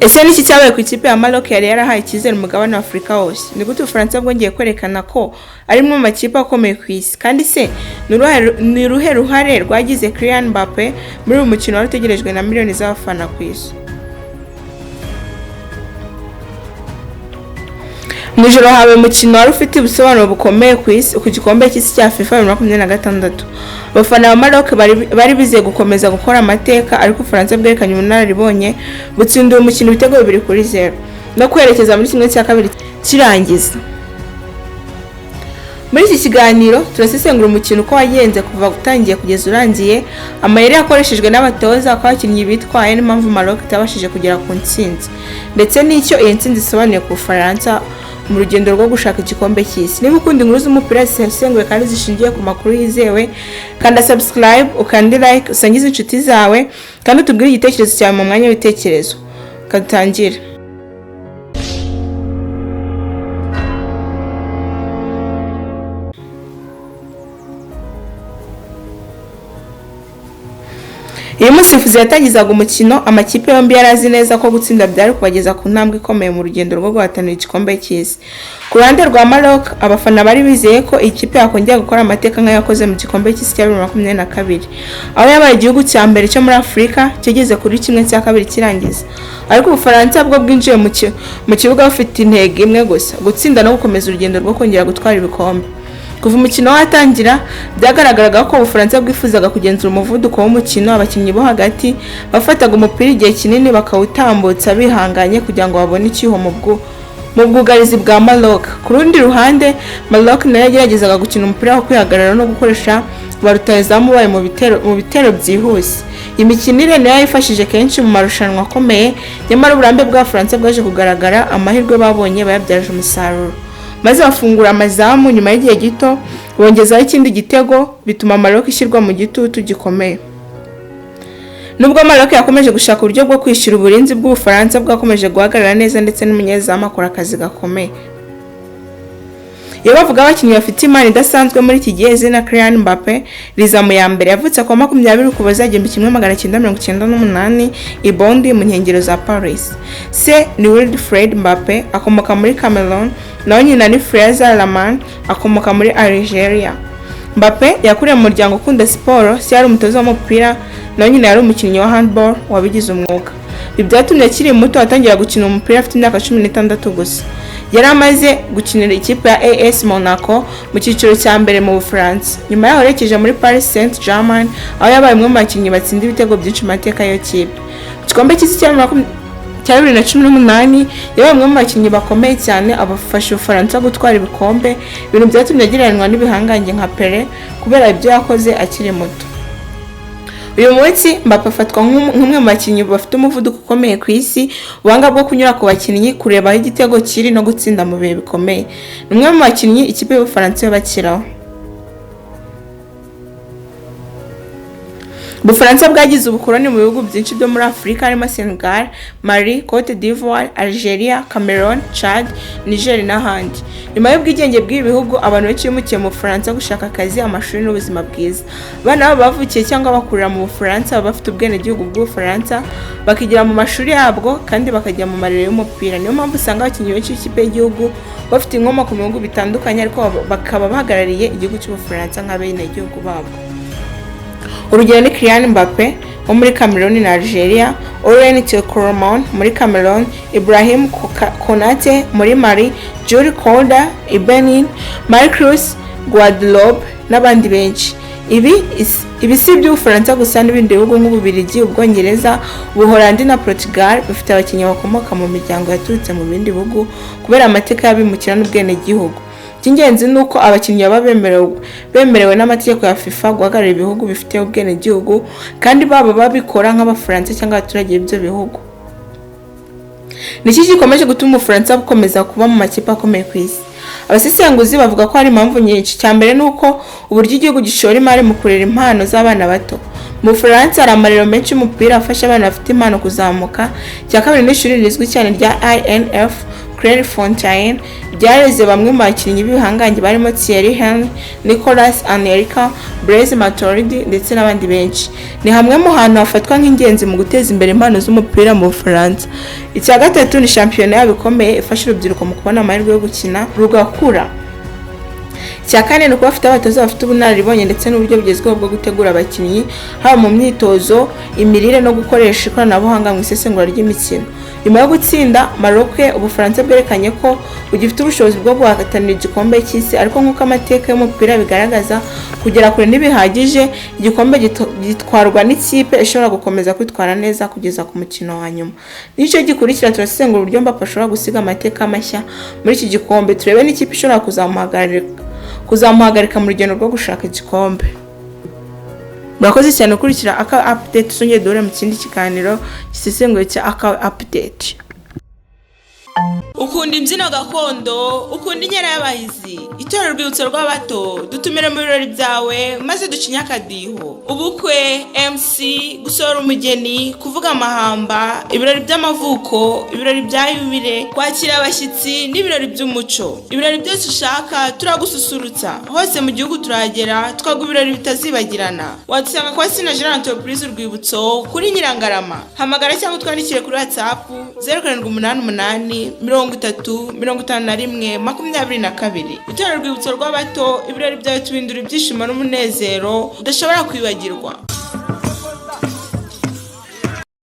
Ese ni iki cyabaye ku ikipe ya Maroc yari yarahaye icyizere umugabane wa Afurika wose? Ni gute Ubufaransa bwongeye kwerekana ko ari imwe mu makipe akomeye ku isi? Kandi se ni uruhe ruhare rwagize Kylian Mbappe muri uyu mukino wari utegerejwe na miliyoni z'abafana ku isi? Mu ijoro habaye umukino wari ufite ubusobanuro bukomeye ku isi ku gikombe cy'isi cya FIFA 2026. Abafana ba Maroc bari bizeye gukomeza gukora amateka, ariko Ubufaransa bwerekanye ubunararibonye butsinda uyu mukino ibitego 2-0 no kwerekeza muri ½ kirangiza. Muri iki kiganiro turasesengura umukino uko wagenze kuva utangiye kugeza urangiye, amayeri yakoreshejwe n'abatoza, uko abakinnyi bitwaye n'impamvu Maroc itabashije kugera ku ntsinzi, ndetse n'icyo iyi ntsinzi isobanuye ku Bufaransa mu rugendo rwo gushaka igikombe cy'isi. Niba ukunda inkuru z'umupira zisesenguye kandi zishingiye ku makuru yizewe, kanda subscribe, ukande like, usangize inshuti zawe, kandi utubwire igitekerezo cyawe mu mwanya w'ibitekerezo. Kadutangire. Iyo umusifuzi yatangizaga umukino, amakipe yombi yari azi neza ko gutsinda byari kubageza ku ntambwe ikomeye mu rugendo rwo guhatanira igikombe cy'isi. Ku ruhande rwa Maroc, abafana bari bizeye ko iyi kipe yakongera gukora amateka nk'ayo yakoze mu gikombe cy'isi cya 2022, aho yabaye igihugu cya mbere cyo muri Afurika kigeze kuri ½ kirangiza. Ariko Ubufaransa bwo bwinjiye mu kibuga bufite intego imwe gusa: gutsinda no gukomeza urugendo rwo kongera gutwara ibikombe. Kuva umukino watangira, byagaragaraga ko Ubufaransa bwifuzaga kugenzura umuvuduko w'umukino. Abakinnyi bo hagati bafataga umupira igihe kinini bakawutambutsa bihanganye kugira ngo babone icyuho mu bwugarizi bwa Maroc. Ku rundi ruhande, Maroc nayo yageragezaga gukina umupira wo kwihagarara no gukoresha ba rutahizamu bayo mu bitero byihuse. Iyi mikinire nayo yayifashije kenshi mu marushanwa akomeye, nyamara uburambe bw'Abafaransa bwaje kugaragara, amahirwe babonye bayabyaje umusaruro maze bafungura amazamu. Nyuma y'igihe gito bongezaho ikindi gitego, bituma Maroc ishyirwa mu gitutu gikomeye. Nubwo Maroc yakomeje gushaka uburyo bwo kwishyura, uburinzi bw'Ubufaransa bwakomeje guhagarara neza, ndetse n'umunyezamu akora akazi gakomeye. Iyo bavuga abakinnyi bafite impano idasanzwe muri iki gihe, izina Kylian Mbappe riza mu ya mbere. Yavutse ku wa 20 Ukuboza 1998 i Bondy mu nkengero za Paris. Se ni Wilfried Mbappe, akomoka muri Cameroon, naho nyina ni Fraser Laman, akomoka muri Algeria. Mbappe yakuriye mu muryango ukunda siporo. Se yari umutoza w'umupira, naho nyina yari umukinnyi wa handball wabigize umwuga. Ibi byatumye akiri muto atangira gukina umupira afite imyaka 16 gusa. Yari amaze gukinira ikipe ya AS Monaco mu cyiciro cya mbere mu Bufaransa. Nyuma yaho yerekeje muri Paris Saint-Germain, aho yabaye umwe mu bakinnyi batsinda ibitego byinshi mu mateka y'iyo kipe. Mu gikombe cy'isi cya 2018 yabaye umwe mu bakinnyi bakomeye cyane, abafasha Ubufaransa gutwara ibikombe, ibintu byatumye agereranywa n'ibihangange nka Pele kubera ibyo yakoze akiri muto. Uyu munsi Mbappe afatwa nk'umwe mu bakinnyi bafite umuvuduko ukomeye ku isi, ubuhanga bwo kunyura ku bakinnyi, kureba aho igitego kiri no gutsinda mu bihe bikomeye. Ni umwe mu bakinnyi ikipe y'Ubufaransa yubakiraho. Ubufaransa bwagize ubukoloni mu bihugu byinshi byo muri Afurika, harimo Senegal, Mali, Cote d'Ivoire, Algeria, Cameroon, Chad, Niger n'ahandi. Nyuma y'ubwigenge bw'ibi bihugu, abantu benshi bimukiye mu Bufaransa gushaka akazi, amashuri n'ubuzima bwiza. Abana babo bavukiye cyangwa bakurira mu Bufaransa baba bafite ubwenegihugu bw'Ubufaransa, bakigira mu mashuri yabwo kandi bakajya mu marerero y'umupira. Niyo mpamvu usanga abakinnyi benshi b'ikipe y'igihugu bafite inkomoko mu bihugu bitandukanye, ariko bakaba bahagarariye igihugu cy'Ubufaransa nk'abenegihugu babwo. Urugero ni Kylian Mbappe wo muri Cameroon na Algeria, Oren Tchouameni muri Cameroon, Ibrahim Konate muri Mali, Jules Koundé i Benin, Marcus Guadeloupe n'abandi benshi. Ibi si iby'Ubufaransa gusa, n'ibindi bihugu nk'Ububiligi, Ubwongereza, Ubuholandi na Portugal bifite abakinnyi bakomoka mu miryango yaturutse mu bindi bihugu kubera amateka y'abimukira n'ubwenegihugu. Icy'ingenzi ni uko abakinnyi baba bemerewe n'amategeko ya FIFA guhagararira ibihugu bifite ubwenegihugu, kandi baba babikora nk'Abafaransa cyangwa abaturage b'ibyo bihugu. Ni iki gikomeje gutuma Ubufaransa bukomeza kuba mu makipe akomeye ku isi? Abasesenguzi bavuga ko hari impamvu nyinshi. Icya mbere ni uko uburyo igihugu gishora imari mu kurera impano z'abana bato. Mu Bufaransa hari amarerero menshi y'umupira afasha abana bafite impano kuzamuka. Icya kabiri ni ishuri rizwi cyane rya INF Clairefontaine, ryareze bamwe mu bakinnyi b'ibihangange barimo Thierry Henry, Nicolas Anelka, Blaise Matuidi ndetse n'abandi benshi. Ni hamwe mu hantu hafatwa nk'ingenzi mu guteza imbere impano z'umupira mu Bufaransa. Icya gatatu ni shampiyona yabo ikomeye ifasha urubyiruko mu kubona amahirwe yo gukina rugakura. Icya kane ni ukuba bafite abatoza bafite ubunararibonye ndetse n'uburyo bugezweho bwo gutegura abakinnyi, haba mu myitozo, imirire no gukoresha ikoranabuhanga mu isesengura ry'imikino. Nyuma yo gutsinda Maroc, Ubufaransa bwerekanye ko bugifite ubushobozi bwo guhatanira igikombe cy'isi. Ariko nk'uko amateka y'umupira bigaragaza, kugera kure ntibihagije. Igikombe gitwarwa n'ikipe ishobora gukomeza kwitwara neza kugeza ku mukino wa nyuma. Nicyo gikurikira, turasesengura uburyo Mbappe ashobora gusiga amateka mashya muri iki gikombe, turebe n'ikipe ishobora kuzamuhagarika mu rugendo rwo gushaka igikombe. Murakoze cyane gukurikira Aka Update. Tuzongere duhure mu kindi kiganiro gisesenguye cya Aka Update. Ukunda imbyino gakondo, ukunda inkera y'abahizi, Itorero Urwibutso rw'Abato, dutumire mu birori byawe maze ducinye akadiho. Ubukwe, MC, gusohora umugeni, kuvuga amahamba, ibirori by'amavuko, ibirori bya yubile, kwakira abashyitsi n'ibirori by'umuco, ibirori byose ushaka turagususurutsa. Hose mu gihugu turahagera, twaguha ibirori bitazibagirana. Wadusanga kwa Sina Gerard, Entreprise Urwibutso, kuri Nyirangarama. Hamagara cyangwa utwandikire kuri WhatsApp 0788 30 51 22. Itorero Urwibutso rw'Abato, ibirori byawe tubindura ibyishimo n'umunezero udashobora kwibagirwa.